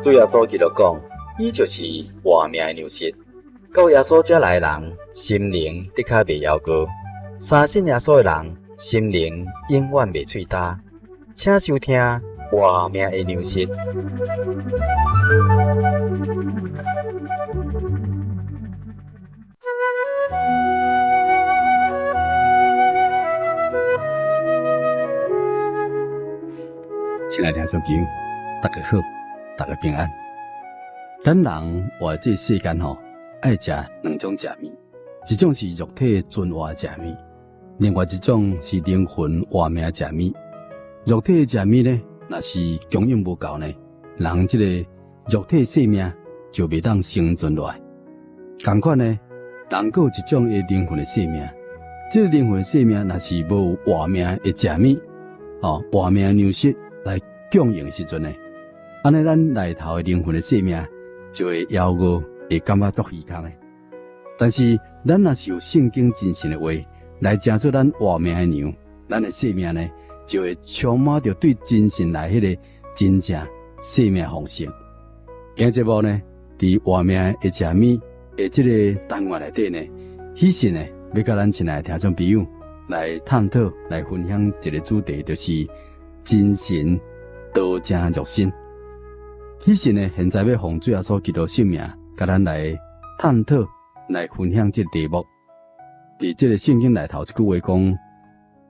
主耶穌基督講，伊就是活命的糧食。到耶穌遮來的人，心靈的確袂枵餓；相信耶穌的人，心靈永遠袂喙焦。請收聽活命的糧食。親愛聽眾朋友，大家好，大家平安。咱人活這世間吼，愛食兩種食物，一種是肉體存活的食物，另外一種是靈魂活命的食物。肉體的食物呢，若是供應無夠呢，人這個肉體生命就袂當生存落來。仝款呢，人閣有一種的靈魂的生命，這個靈魂生命若是無活命的食物，哦，活命的糧食來供應的時陣呢，按呢咱內頭的靈魂的生命就會枵餓，會感覺足虛空的。但是咱若是有聖經真神的話來成做咱活命的糧，咱的生命呢就會充滿著對真神來彼個真正生命豐盛。今節目呢，佇活命的食物的這個單元內底呢，彼信呢，欲佮咱親愛的聽眾朋友來探討、來分享一個主題，就是真神道成肉身。彼信呢，現在欲奉主耶穌基督聖名，佮咱來探討、來分享這個題目。佇這個聖經內頭，一句話講：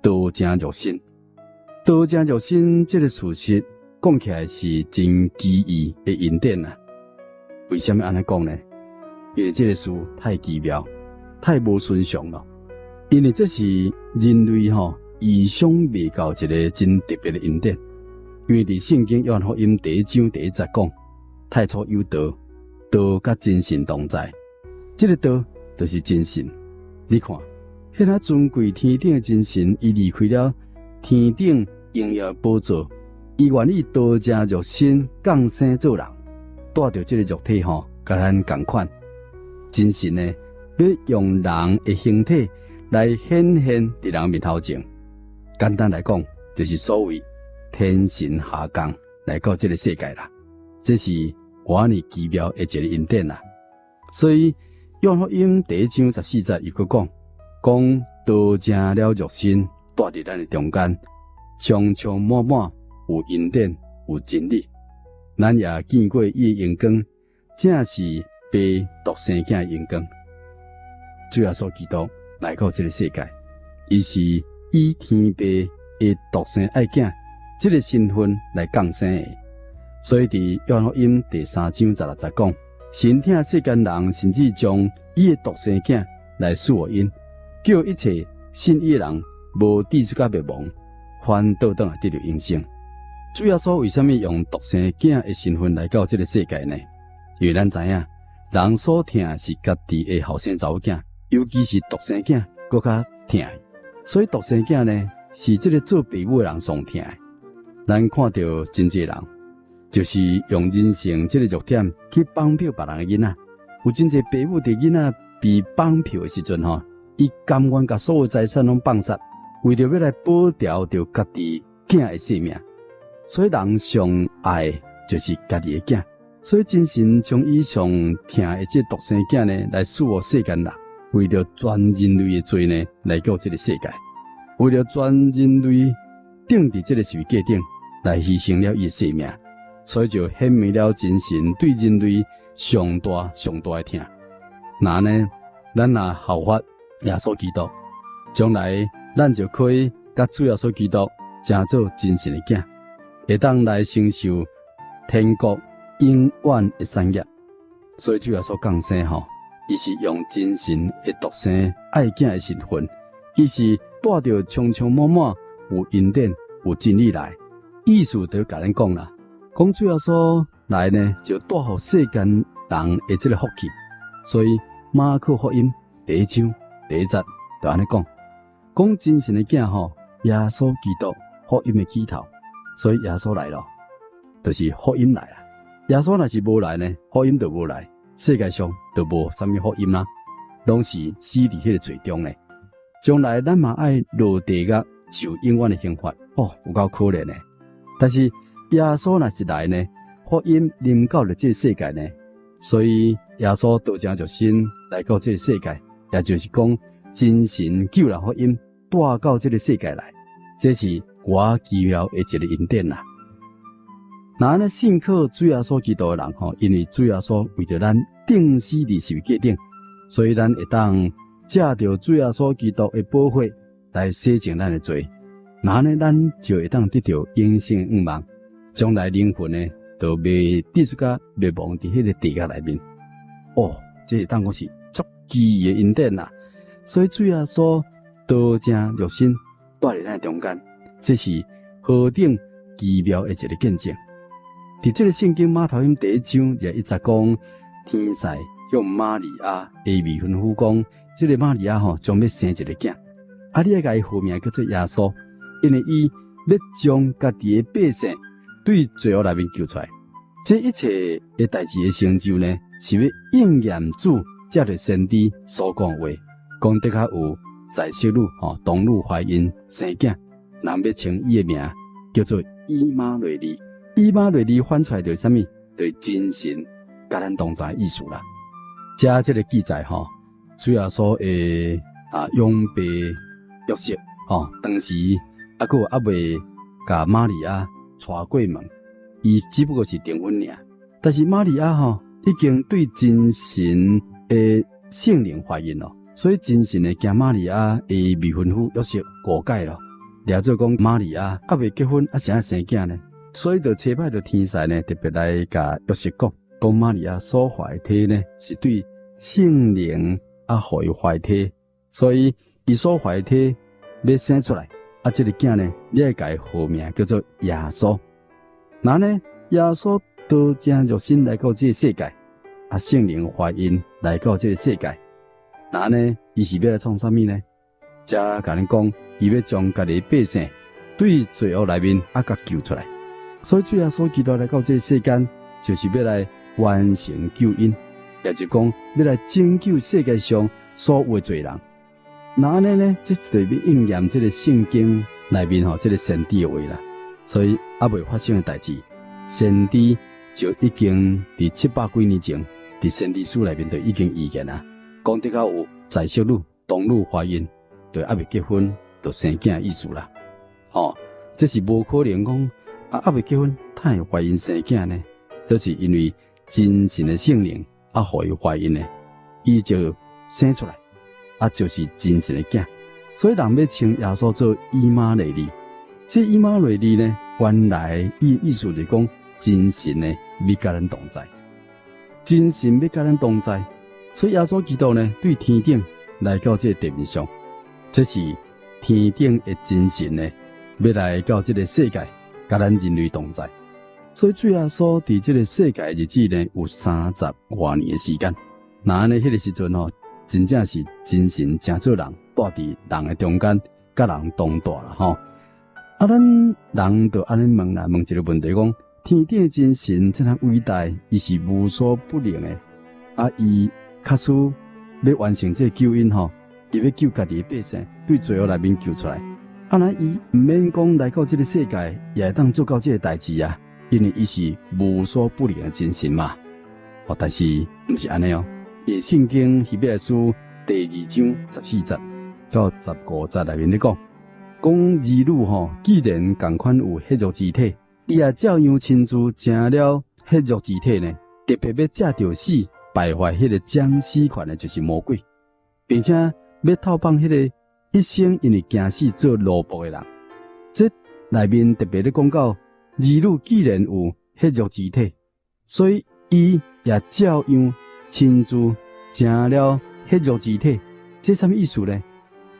道成肉身，道成肉身這個事實講起來是真奇異的恩典啊！為啥物按呢講呢？因為這個事太奇妙，太無尋常了。因為這是人類吼意想袂到一個真特別的恩典。因為佇聖經約翰福音第一章第一節講：太初有道，道佮真神同在。這個道就是真神。你看，彼个尊貴天頂的真神，伊離開了天頂榮耀的寶座，伊願意道成肉身降生做人，帶著這個肉體吼，佮咱仝款。真神呢，欲用人的形體來顯現佇人面頭前。簡單來講，就是所謂天神下降來到這個世界啦。這是偌爾奇妙的一個恩典啦。所以約翰福音第一章十四節又閣講，講道成了肉身，住佇咱的中間，充充滿滿有恩典有真理。咱也見過伊的榮光，正是父獨生囝的榮光。主耶穌基督來到這個世界，伊是以天父的獨生愛囝這個身份來降生的。所以佇約翰福音第三章十六節講，神疼世間人，甚至將伊的獨生囝來賜予𪜶，叫一切信伊的人無至於到滅亡，反倒轉來得著永生。主耶穌為啥物用獨生囝的身份來到這個世界呢？因為咱知影，人所疼的是家己的後生查某囝，尤其是獨生囝，閣較疼。所以獨生囝呢，是這個做爸母的人上疼的。咱看著真濟人，就是用人性這個弱點去綁票別人的囡仔。有真濟爸母佇囡仔被綁票的時陣吼，伊甘願共所有財產攏放殺，為著欲來保牢著家己囝的性命。所以人上愛的就是家己的囝。所以真神將伊上疼的這獨生囝呢，來賜予世間人，為著全人類的罪呢，來到這個世界，為著全人類釘佇這個十字架頂來犧牲了伊的性命，所以就顯明了真神對人類上大上大的疼。那呢，咱若效法耶穌基督，將來咱就可以佮主耶穌基督成做真神的囝，會當來承受天國永遠的產業。所以主耶穌降生吼，伊是用真神的獨生愛囝的身份，伊是帶著充充滿滿有恩典有真理來。意思就共咱講啦，講主耶穌來呢，就帶予世間人的這個福氣。所以馬可福音第一章第一節就按呢講，講真神的囝吼，耶穌基督福音的起頭。所以耶穌來咯，就是福音來啊。耶穌若是無來呢，福音就無來，世界上就無啥物福音啦，攏是死佇彼個罪中呢。將來咱嘛愛落地獄受永遠的刑罰，哦，有夠可憐的。但是耶穌若是來呢，福音臨到了這个世界呢？所以耶穌道成肉身來到這个世界，也就是講真神救人福音帶到這个世界來，這是偌奇妙的一个恩典啦。若按呢信靠主耶穌基督的人吼，因為主耶穌為著咱釘死佇十字架頂，所以咱會當藉著主耶穌基督的寶血來洗淨咱的罪，若按呢咱就會當得著永生的盼望，將來靈魂呢，就袂至於共滅亡佇彼个地獄內面。哦，這會當講是足奇異的恩典啦。所以主耶穌道成肉身蹛佇咱的中間，這是何等奇妙的一个見證。佇這个聖經馬太福音第一章21節講，天使向瑪利亞的未婚夫講，這个瑪利亞吼將欲生一个囝，啊，你愛共伊號名叫做耶穌，因為伊欲將家己的百姓對罪惡內面救出來。這一切的代誌的成就呢，是欲應驗主藉著先知所講的話，講的確有在室女吼童女懷孕生囝，人欲稱伊的名叫做以馬內利。以馬內利翻出來就是啥物？就是真神佮咱同在的意思啦。遮這个記載吼，主耶穌的養爸約瑟吼，當時猶閣猶未共瑪利亞娶過門。伊只不過是訂婚爾，但是瑪利亞吼已經對真神的聖靈懷孕咯，所以真神會驚瑪利亞的未婚夫約瑟誤解咯，掠做講瑪利亞猶未結婚，啊是按怎生囝呢？所以就差派著天使呢，特別來共約瑟講，講瑪利亞所懷的胎呢，是對聖靈啊，予伊懷胎，所以伊所懷的胎欲生出來，啊，這个囝呢，你愛共伊號名叫做耶穌。若按呢，耶穌道成肉身來到這个世界，啊，聖靈懷孕來到這个世界，若按呢，伊是欲來創啥物呢？遮共恁講，伊欲將家己百姓對罪惡內面啊，共救出來。所以主耶穌基督來到這个世間，就是欲來完成救恩，也就是講欲來拯救世界上所有的罪人。若按呢呢，這就欲應驗這个聖經內面吼，這个先知的話啦。所以猶未發生的代誌，先知就已經佇700幾年前，佇先知書內面就已經預言啊，講的確有在室女童女懷孕，就猶未結婚就生囝的意思啦。吼，這是無可能講啊，猶未結婚，哪會懷孕生囝呢？這是因為真神的聖靈啊，予伊懷孕的，伊就生出來，啊，就是真神的囝。所以人欲稱耶穌做以馬內利。這以馬內利呢，原來伊的意思就是講真神呢，欲佮咱同在，真神欲佮咱同在，所以耶穌基督呢，對天頂來到這个地面上，這是天頂的真神呢，欲來到這个世界，佮咱人類同在。所以主耶穌佇這个世界的日子呢，有三十外年的時間。若按呢，彼个時陣吼，真正是真神成做人，蹛佇人的中間，佮人同蹛啦吼。啊，咱人就按呢問啦，問一个問題講：天頂的真神這麼偉大，伊是無所不能的。啊，伊假使欲完成這个救恩吼，伊欲救家己的百姓，對罪惡內面救出來。啊，若伊毋免講來到這个世界，也會當做到這个代誌啊，因為伊是無所不能的真神嘛。哦，但是毋是按呢哦。佇聖經希伯來書第二章14節到15節內面咧講。講兒女吼，既然仝款有血肉之體，伊也照樣親自成了血肉之體呢。特別欲藉著死敗壞彼個掌死權的，就是魔鬼，並且欲透放彼個一生因為驚死做奴僕的人。這內面特別咧講到，兒女既然有血肉之體，所以伊也照樣親自成了血肉之體。這啥物意思呢？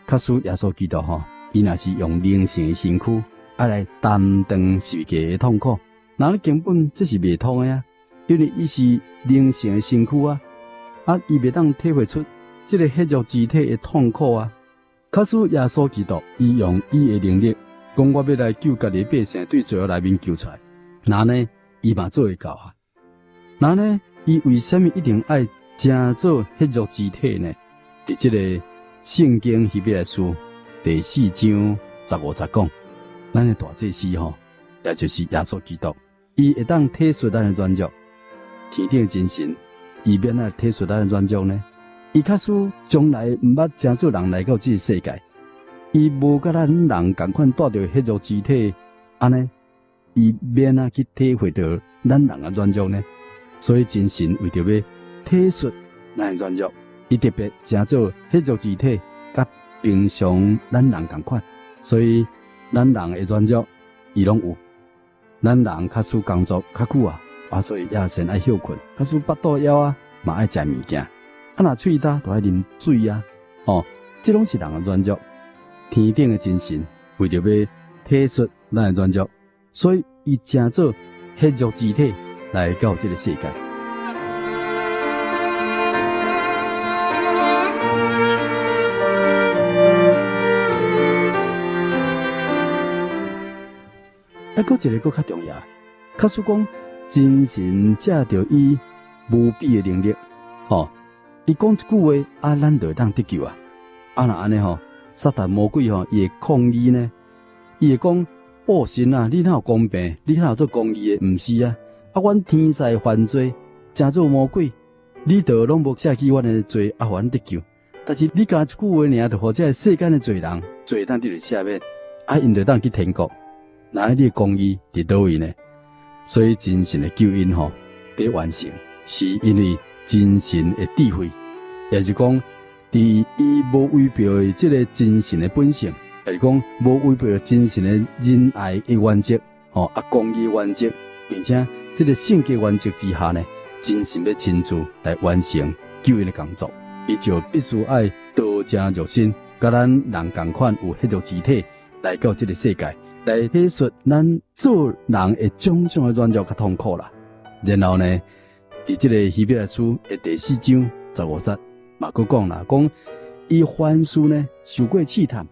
假使耶穌基督吼，伊若是用靈性的身軀，啊來擔當十字架的痛苦，那根本這是袂通的啊！因為伊是靈性的身軀啊，啊，伊袂當體會出這个血肉之體的痛苦啊。假使耶穌基督，伊用伊的能力，講我欲來救家己的百姓，對罪惡內面救出來，若按呢，伊嘛做會到啊。若按呢，伊為啥物一定愛成做血肉之體呢？佇這个聖經希伯來書第四章15節講，咱的大祭司吼，也就是耶穌基督，伊會當體恤咱的軟弱。天頂真神，伊欲按怎體恤咱的軟弱呢？伊假使從來毋捌成做人來到這个世界，伊無佮咱人仝款帶著血肉之體，按呢，伊欲按怎去體會著咱人的軟弱呢？所以真神為著欲體恤咱的軟弱，伊特別成做血肉之體，佮平常咱人仝款，所以咱人的軟弱，伊攏有。咱人較輸工作較久啊，啊，所以也先愛歇睏，較輸腹肚枵啊，嘛愛食物件。啊，若喙焦就愛啉水啊，吼，這攏是人的軟弱。天頂的真神為著欲體恤咱的軟弱，所以伊成做血肉之體來到這个世界。啊，閣一个閣較重要，假使講真神藉著伊無比的能力，吼，伊講一句話，啊，咱就會當得救啊！啊，若按呢吼，撒旦魔鬼吼，伊會抗議呢，伊會講：哦，神啊，你哪有公平？你哪有做公義的？毋是啊！啊，阮天使犯罪，成做魔鬼，你都攏無赦去阮的罪，啊，予阮得救。但是你干焦一句話爾，就予這个世間的罪人罪當得著赦免，啊，𪜶就當去天國。那你的公義佇佗位呢？所以真神的救恩吼，得完成，是因為真神的智慧，也就是講，佇伊無違背的這个真神的本性，也就是講無違背真神的仁愛的原則，吼啊公義原則，並且這个聖潔原則之下呢，真神欲親自來完成救恩的工作，伊就必須愛道成肉身，佮咱人仝款有血肉之體來到這个世界。來體恤咱做人的種種的軟弱佮痛苦啦。然後呢，佇這个希伯來書的第四章十五節，嘛閣講啦，講伊凡事呢受過試探，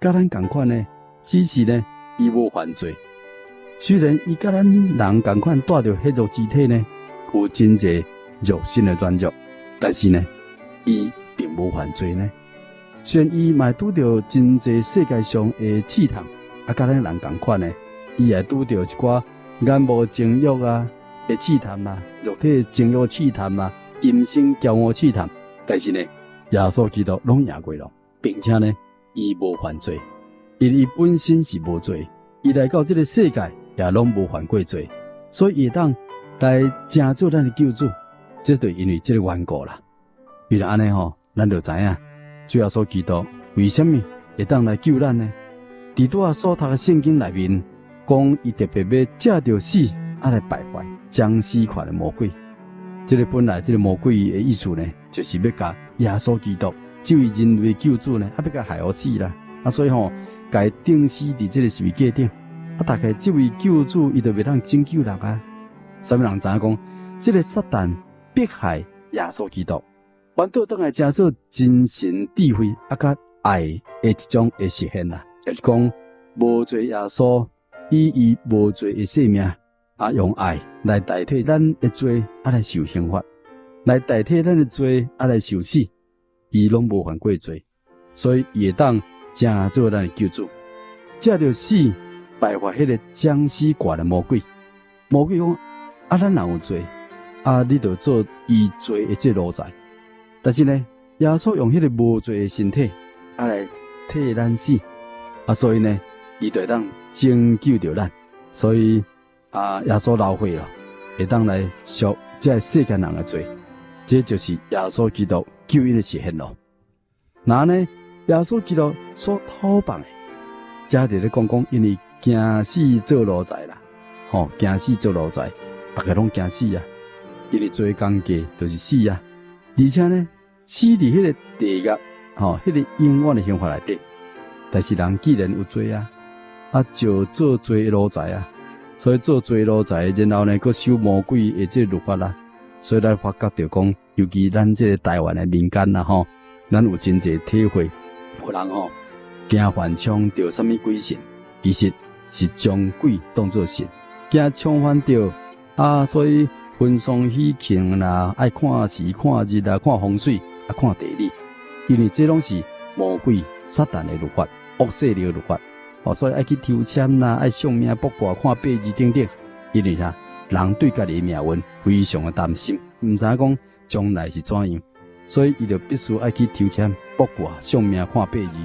佮咱仝款呢，只是呢伊無犯罪。雖然伊佮咱人仝款帶著血肉之體呢，有真濟肉身的軟弱，但是呢，伊並無犯罪呢。雖然伊嘛拄著真濟世界上的試探。啊，佮咱人仝款呢，伊也拄著一寡眼目情欲啊的試探啊，肉體情欲試探啊，今生驕傲試探。但是呢，耶穌基督攏贏過囉，並且呢，伊無犯罪，因為伊本身是無罪，伊來到這个世界也攏無犯過罪，所以伊會當來成做咱的救主，這就因為這个緣故啦。為了按呢吼，咱就知影主耶穌基督為啥物會當來救咱呢？佇拄仔所讀的聖經內面，講伊特別欲藉著死啊來敗壞將死權的魔鬼。這个本來這个魔鬼的意思呢，就是欲共耶穌基督這位人類救主呢，啊欲共害予死啦。啊，所以吼，共伊釘死佇這个十字架頂。啊，大概這位救主伊就袂當拯救人啊。啥物人知影講，這个撒旦迫害耶穌基督，反倒轉來成做真神智慧啊，佮愛的一種的實現啦。就是講無罪耶穌以伊無罪的性命，啊，用愛來代替咱的罪，啊，來受刑罰，來代替咱的罪，啊，來受死。伊攏無犯過罪，所以伊會當成做咱的救主，藉著死敗壞彼个將死權的魔鬼。魔鬼講啊，咱若有罪，啊，你就做伊罪的這奴才。但是呢，耶穌用彼个無罪的身體，啊，來替咱死。啊，所以呢，伊就會當拯救著咱，所以啊，耶穌流血咯，會當來贖這世間人的罪，這就是耶穌基督救恩的實現咯。那呢，耶穌基督所討放的，這佇咧講講，因為驚死做奴才啦，吼，驚死做奴才，逐家攏驚死啊，因為做工價就是死啊，而且呢，死佇彼个地獄，吼，彼个永遠的刑罰內底。但是人既然有罪啊，啊就做罪的奴才啊，所以做罪奴才，然後呢，閣受魔鬼的這个律法啦，所以咱發覺著講，尤其咱這个台灣的民間啦吼，咱有真濟體會，有人吼驚犯衝著啥物鬼神，其實是將鬼當做神，驚衝犯著啊，所以婚喪喜慶啦，愛看時看日啦，看風水啊，看地理，因為這攏是魔鬼撒旦的律法。惡勢力的律法，哦，所以愛去抽籤啦，愛相命卜卦、看八字等等，因為啥？人對家己的命運非常的擔心，毋知影講將來是怎樣，所以伊就必須愛去抽籤卜卦相命看八字。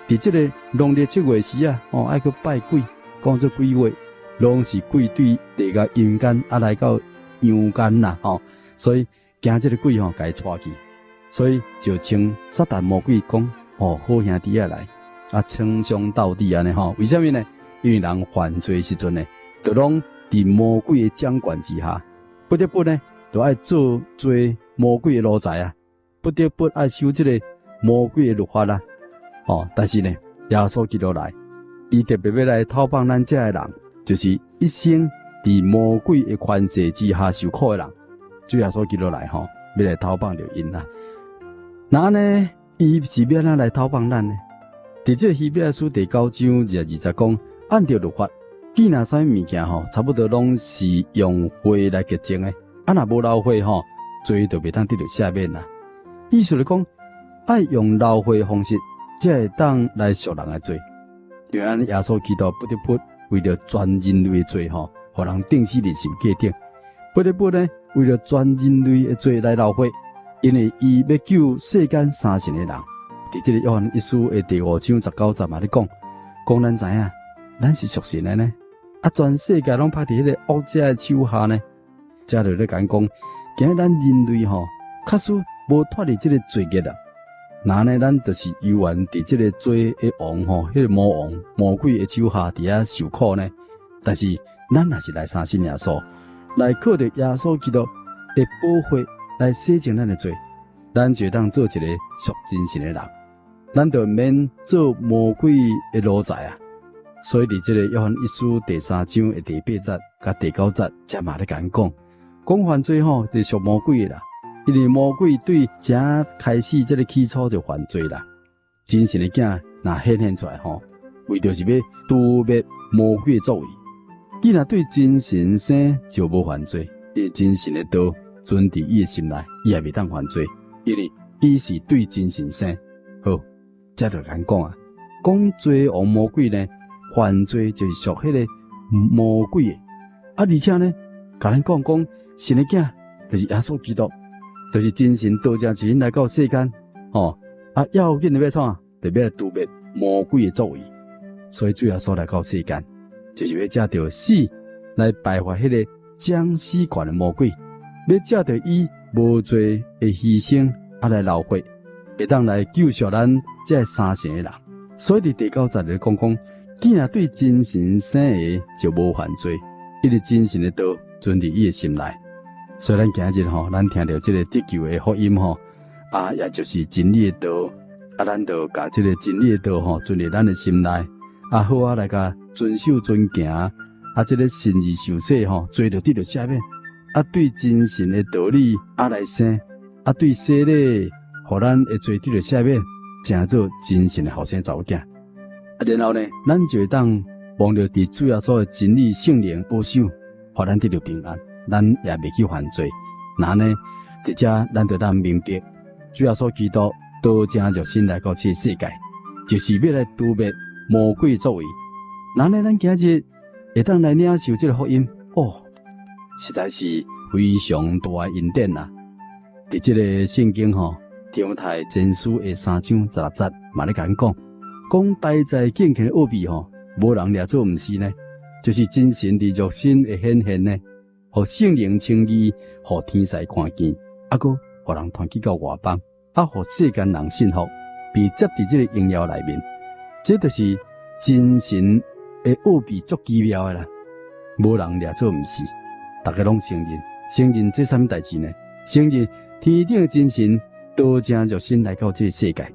佇這個農曆七月時啊，哦，愛去拜鬼，講做鬼月，攏是鬼對地獄陰間啊來到陽間啦，吼，所以驚這個鬼吼共伊帶去，所以就請撒旦魔鬼講，哦，好兄弟仔來，啊，稱兄道弟按呢吼，為啥物呢？因為人犯罪時陣呢，就攏佇魔鬼的掌權之下，不得不呢，就愛做做魔鬼的奴才啊，不得不愛守這個魔鬼的律法啦。哦，但是呢，耶穌基督來，伊特別欲來討放咱這的人，就是一生佇魔鬼的權勢之下受苦的人。主耶穌基督來吼，欲來討放著𪜶啦。那按呢，伊是欲按怎來討放咱呢？佇這個希伯來書第九章22節講，按著律法，見若啥物物件吼，差不多攏是用血來潔淨的。啊，若無流血吼，罪就袂當得著赦免啦。意思來講，愛用流血方式，才會當來贖人的罪。因為按呢耶穌基督不得不為著全人類的罪吼，予人釘死佇十字架頂，不得不呢，為著全人類的罪來流血，因為伊欲救世間相信的人。佇這個約翰一書的第五章19節嘛咧講，講咱知影，咱是屬神的呢，啊，全世界攏拍佇彼個惡者的手下呢。這就咧講講，今日咱人類吼，確實無脫離這個罪孽啦。那按呢，咱就是猶原佇這個罪的王吼，彼個魔王魔鬼的手下佇遐受苦呢。但是咱若是來相信耶穌，來靠著耶穌基督的寶血來洗淨咱的罪，咱就會當做一個屬真神的人，咱就免做魔鬼的奴才啊。所以佇這個約翰一書第三章的第八節佮第九節，遮嘛咧共咱講，講犯罪吼，就是屬魔鬼的啦。因為魔鬼對這開始這個起初就犯罪啦。真神的囝若顯現出來吼，為著是欲誅滅魔鬼的作為。伊若對真神生就無犯罪，因為真神的道存佇伊的心內，伊也袂當犯罪，因為伊是對真神生。好，這就共咱講啊，講罪王魔鬼呢，犯罪就是屬彼個魔鬼的。啊，而且呢，共咱講講神的囝就是耶穌基督，就是真神道成肉身來到世間，吼啊，要緊的欲創啥？就欲來誅滅魔鬼的作為。所以主耶穌來到世間，就是欲藉著死來敗壞彼個掌死權的魔鬼，欲藉著伊無罪的犧牲啊來流血，會當來救贖咱這相信的人。所以佇第九節咧講講，既然對真神生的就無犯罪，因為真神的道存佇伊的心內。所以咱今日吼，咱聽著這個得救的福音吼，啊，也就是真理的道，啊，咱就共這個真理的道吼，存佇咱的心內，啊，好啊來共遵守遵行，啊，這個信義受洗吼，罪就得著赦免，啊，對真神的道理啊來生，啊，對洗禮，予咱的罪得著赦免，成做真神的後生查某囝。啊，然後呢，咱就會當蒙著佇主耶穌的真理聖靈保守，予咱得著平安。咱也袂去犯罪，那按呢，佇遮咱就當明白，主耶穌基督道成肉身來到這個世界，就是欲來誅滅魔鬼作為。那按呢，咱今日會當來領受這個福音，哦，實在是非常大的恩典啊！佇這個聖經吼，提摩太前書的三章16節嘛咧共咱講，講待在敬虔的奧秘吼，無人掠做毋是呢，就是真神佇肉身的顯現呢。予聖靈稱義，予天使看見，啊，閣予人傳去到外邦，啊，予世間人信服，被接佇這個榮耀內面，這就是真神的奧秘，足奇妙的啦。無人掠做毋是，逐家攏承認，承認這啥物代誌呢？承認天頂的真神道成肉身來到這個世界，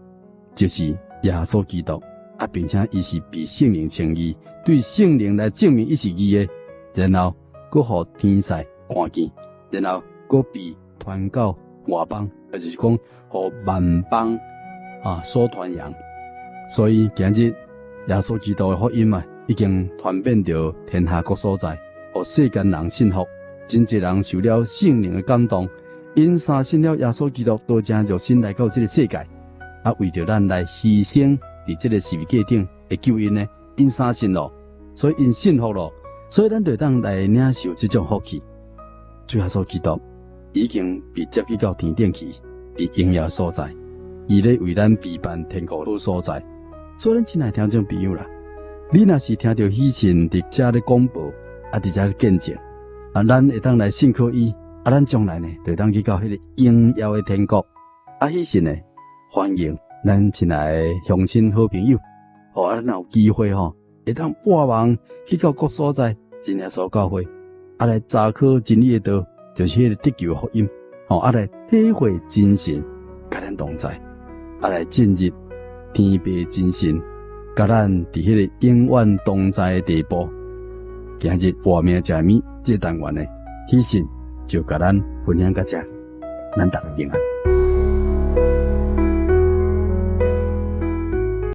就是耶穌基督，啊，並且伊是被聖靈稱義，對聖靈來證明伊是義的，然後閣予天使看見，然後閣被傳到外邦，也就是講，予萬邦啊所傳揚。所以今日耶穌基督的福音啊，已經傳遍著天下各所在，予世間人信服。真濟人受了聖靈的感動，𪜶相信了耶穌基督道成肉身來到這個世界，啊，為著咱來犧牲佇這個十字架頂的救恩呢，𪜶相信咯，所以𪜶信服咯。所以咱就會當來領受這種福氣。主耶穌基督已經被接去到天頂去，佇榮耀所在，伊咧為咱備辦天國好所在。所以咱親愛聽眾朋友啦，你若是聽著喜訊佇遮咧廣播，啊佇遮咧見證，啊，咱會當來信靠伊，啊，咱將來呢，就會當去到彼個榮耀的天國。啊，喜訊呢，歡迎咱親愛的鄉親好朋友，吼，啊，咱有機會吼，會當撥網去到各所在，真耶穌教會，啊，來查考真理的道，就是彼個得救福音，吼，啊，來體會真神佮咱同在，啊，來進入天父真神，佮咱佇彼個永遠同在的地步。今日活命食物這個單元呢，喜訊就共咱分享到遮，咱逐家平安。